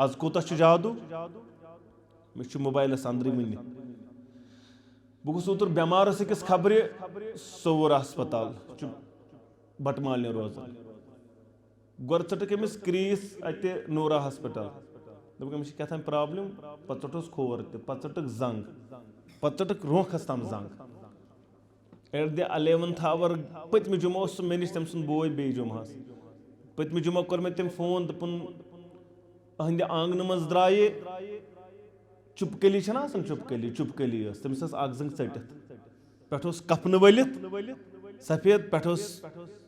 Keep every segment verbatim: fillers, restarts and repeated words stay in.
از کوٗتاہ چھُ جادو؟ مےٚ چھُ موبایلَس اندرٕے وٕنہِ۔ بہٕ گوٚژھُس اوترٕ بٮ۪مارَس أکِس خبرِ صوٚوُر ہسپتال، چھُ بٹہٕ مالنہِ روزان۔ گۄڈٕ ژٔٹٕکھ أمِس کرٛیٖس اَتہِ نوٗرا ہسپتال۔ دوٚپُکھ، أمِس چھِ کیٛاہ تام problem، پَتہٕ ژٔٹہوس کھور تہِ، پَتہٕ ژٔٹٕکھ زنٛگ، پَتہٕ ژٔٹٕکھ رونٛکھَس تام زنٛگ۔ At the eleventh hour، پٔتمہِ جمعہ اوس سُہ مےٚ نِش، تٔمۍ سُنٛد بوے بیٚیہِ جمعہَس۔ پٔتمہِ جمعہ کوٚر مےٚ تٔمۍ فون، دوٚپُن، أہنٛدِ آنٛگنہٕ منٛز درٛایہِ چُپکلی، چھَنہ آسان چُپکلی، چُپکلی ٲس، تٔمِس ٲس اَکھ زنٛگ ژٔٹِتھ۔ پٮ۪ٹھٕ اوس کفنہٕ ؤلِتھ سفید، پٮ۪ٹھٕ اوس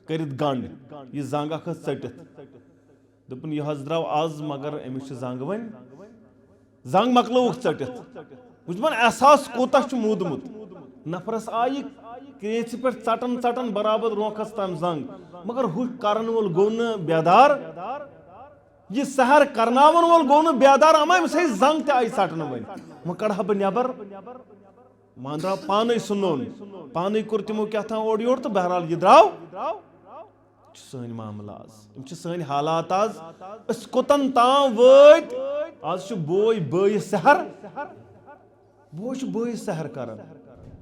کٔرِتھ گنٛڈ، یہِ زنٛگ اَکھ ٲس ژٔٹِتھ۔ دوٚپُن، یہِ حظ درٛاو آز، مگر أمِس چھِ زنٛگ وۄنۍ، زنٛگ مۄکلٲوٕکھ ژٔٹِتھ۔ وٕچھ دَپان، احساس کوٗتاہ چھُ موٗدمُت۔ نفرَس آیہِ کرٛیژِ پٮ۪ٹھ ژَٹان ژَٹان برابر رونٛکھَس تام زنٛگ، مگر ہُہ کَرَن وول گوٚو نہٕ بیدار۔ یہِ سحر کرناون وول گوٚو نہٕ بیدار، اما أمِس ہے زنٛگ تہِ آیہِ ژٹنہٕ وۄنۍ۔ وۄنۍ کڑٕ ہا بہٕ نٮ۪بر۔ وۄنۍ درٛاو پانے سُہ نوٚن، پانے کوٚر تِمو کیٛاہ تام اورٕ یورٕ تہٕ بہرحال یہِ درٛاو۔ چھِ سٲنۍ معاملہٕ آز، یِم چھِ سٲنۍ حالات آز۔ أسۍ کوٚتن تام وٲتۍ؟ آز چھُ بوے بٲیِس سحر، بوے چھُ بٲیِس سحر کران،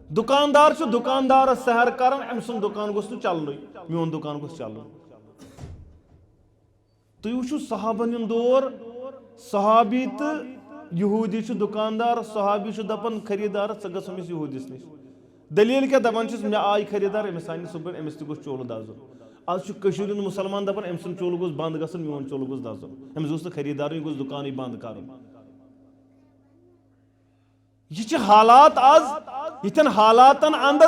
دُکاندار چھُ دُکاندارس سحر کران، أمۍ سُنٛد دُکان گوٚژھ نہٕ چلنُے، میون دُکان گوٚژھ چلُن۔ تُہۍ وٕچھِو صحابن ہُنٛد دور، صحابی تہٕ یہوٗدی چھُ دُکاندار، صحابی چھُ دَپان خریٖدارس، "ژٕ گژھ أمِس یہوٗدِس نِش۔" دٔلیٖل کیٛاہ؟ دَپان چھِس، "مےٚ آیہِ خریٖدار، أمِس آیہِ نہٕ صُبحن، أمِس تہِ گوٚژھ چولہٕ دَزُن۔" آز چھُ کٔشیٖرِ ہُنٛد مُسلمان دَپان، "أمۍ سُنٛد چولہٕ گوٚژھ بنٛد گژھُن، میون چولہٕ گوٚژھ دَزُن۔" أمِس گوٚژھ نہٕ خریٖدارٕے، یہِ گوٚژھ دُکانٕے بنٛد کَرُن۔ یہِ چھِ حالات آز، یِتھٮ۪ن حالاتن اندر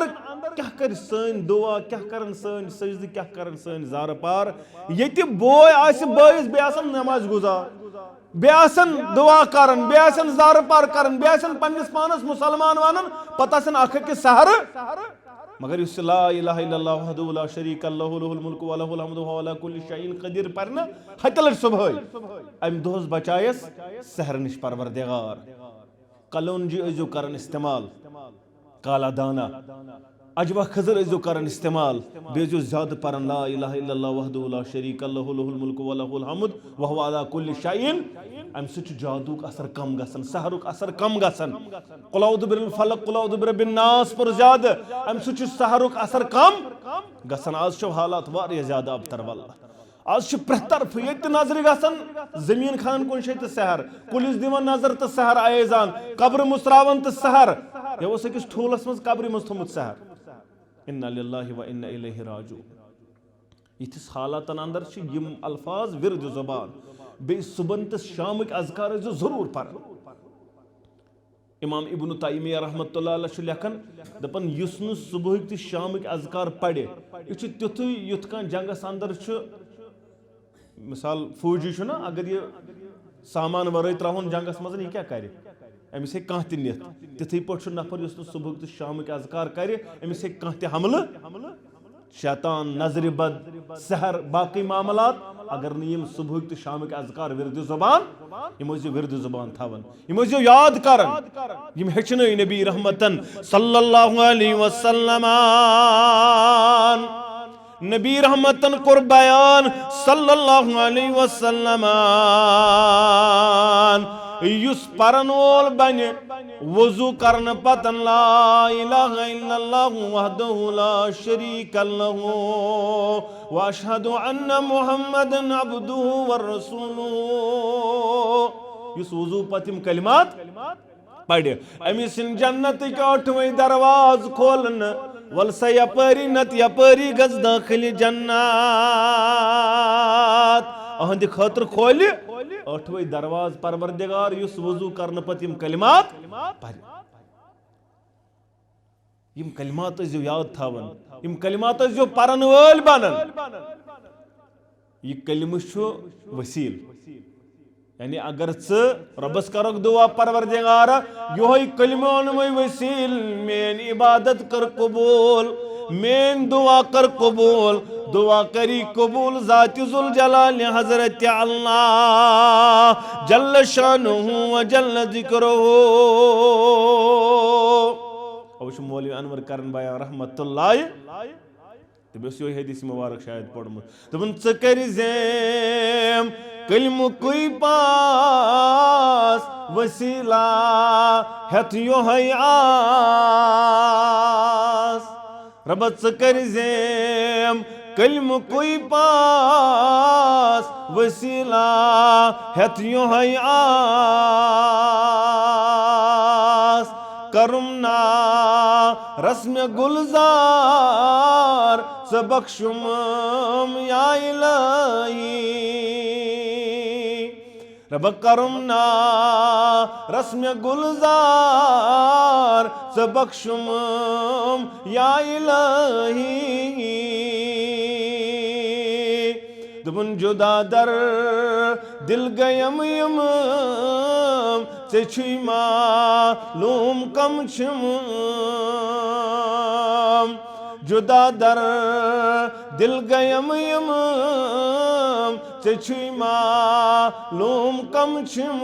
کیٛاہ کرِ سٲنۍ دُعا، کیٛاہ کرن سٲنۍ سجدٕ، کیٛاہ کرن سٲنۍ زارٕ پار؟ ییٚتہِ بوے آسہِ بٲیِس، بیٚیہِ آسن نماز گُزار، بیٚیہِ آسن دُعا کران، بیٚیہِ آسن زارٕ پار کران، بیٚیہِ آسن پننِس پانس مُسلمان ونان، پتہٕ آسن اکھ أکِس سہارٕ۔ مگر یُس یہِ لا الہ الا اللہ وحدہ لا شریک اللہ لہ الملک و لہ الحمد وہو علی کل شیء قدیر پرِ نہ ہتہِ لٹہِ صبحٲے، امہِ دۄہس بچایس سحرٕ نِش پروردگار۔ کلونجی ٲسۍزیو کران استعمال، کالا دانا، اجوا خضر ٲسۍزیو کران استعمال، بیٚیہِ ٲسۍزیو زیادٕ پران لا الہ الا اللہ وحدہ لا شریک اللہ لہ الملک و لہ الحمد وہو علی کل شیء۔ امہِ سۭتۍ چھُ جادوٗک اثر کم گژھان، سحرُک اثر کم گژھان۔ قل اعوذ برب الفلق، قل اعوذ برب الناس پٔر زیادٕ، امہِ سۭتۍ چھُ سحرُک اثر کم گژھان۔ آز چھِ حالات واریاہ زیادٕ ابتر واللہ۔ آز چھِ پرٛٮ۪تھ طرفہٕ ییٚتہِ تہِ نظرِ گژھان، زٔمیٖن کھنان کُنہِ جایہِ تہٕ سحر، کُلِس دِوان نظر تہٕ سحر آیزان، قبرٕ مُژراوان تہٕ سحر۔ یہِ اوس أکِس ٹھوٗلس منٛز قبرِ منٛز تھوٚمُت سحر۔ انا للہ و انا الیہ راجعون۔ یِتھِس حالاتن اندر چھِ یِم الفاظ ورد زبان، بیٚیہِ صُبحن تہٕ شامٕکۍ اذکار ٲسۍزیو ضروٗر پران۔ امام ابن تیمیہ رحمۃ اللہ علیہ چھُ لیکھان، دپان، یُس نہٕ صبحٕکۍ تہٕ شامٕکۍ اذکار پرِ، یہِ چھُ تیُتھُے یُتھ کانٛہہ جنگس اندر چھُ، مثال، فوجی چھُنہ، اگر یہِ سامان ورٲے ترٛاوہون جنگس منٛز، یہِ کیٛاہ کرِ؟ أمِس ہیٚکہِ کانٛہہ تہِ نِتھ۔ تِتھٕے پٲٹھۍ چھُ نفر یُس نہٕ صبحٕکۍ تہٕ شامٕکۍ اذکار کرِ، أمِس ہیٚکہِ کانٛہہ تہِ حملہٕ شیطان، نظرِ بد، سحر، باقٕے معاملات، اگر نہٕ یِم صبحٕکۍ تہٕ شامٕکۍ اذکار ورد زبان، یِم ٲسۍزیو ورد زبان تھاوان، یِم ٲسۍزیو یاد کران، یِم ہیٚچھنٲے نبی رحمتن صلی اللہ علیہ وسلم۔ نبی رحمتن کوٚر بیان صلی اللہ علیہ وسلم، یُس پرن وول بنہِ وضو کرنہٕ پتن لا الہ الا اللہ وحدہ لا شریک لہ و اشہد ان محمدا عبدہ و رسولہ، یُس وضو پتہٕ یِم کلمات پرِ، أمِس یِن جنتٕکۍ ٲٹھوَے دروازٕ کھولنہٕ، ول سا یپٲری نتہٕ یپٲری گژھ دٲخلِ جنت۔ أہنٛدِ خٲطرٕ کھولہِ ٲٹھوَے دروازٕ پروردگار، یُس وضو کرنہٕ پتہٕ یِم کلمات پرِ۔ یِم کلمات ٲسۍزیو یاد تھاوان، یِم کلمات ٲسۍزیو پرن وٲلۍ بنان۔ یہِ کلمہٕ چھُ وسیٖل۔ یعنی اگر ژٕ رۄبس کرکھ دُعا، پروردگارا، یِہوٚے کلمہٕ اوٚنمَے وسیٖل، میٲنۍ عبادت کر قبوٗل، میٲنۍ دُعا کر قبوٗل، دُعا کری قبوٗل ذاتِ ذوالجلال حضرت اللہ جل شانہ و جل ذکرہ۔ اوٕ چھُ مولوی انور کرن بیان رحمت اللہ، تٔمۍ اوس یِہوٚے حدیث مبارک شاید پوٚرمُت۔ دوٚپُن، ژٕ کٔرۍ زیم کلمُکُے پاس وسیلہ ہٮ۪تھ یۄہے آس۔ رۄبہ، ژٕ کٔرۍ زیم کلمُکُے پاس وسیلہ ہٮ۪تھ یۄہے آس۔ کرم نا رسم گلزار ژٕ بخشم یا الہی۔ رۄبہ، کرم نا رسم گلزار ژٕ بخشم یا الہی۔ دوٚپُن، جدا در دل گیم یم ژےٚ چھُے معلوم کم چھِم۔ جدا در دل گیم یم ژےٚ چھُے معلوم کم چھِم۔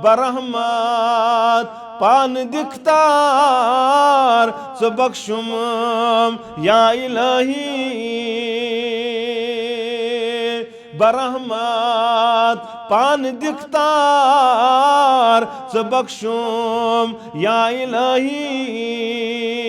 برحمت پان دِکھ تار ژٕ بخشم یا الہی۔ برحمت پان دِکھ تار ژٕ بخشم یا الہی۔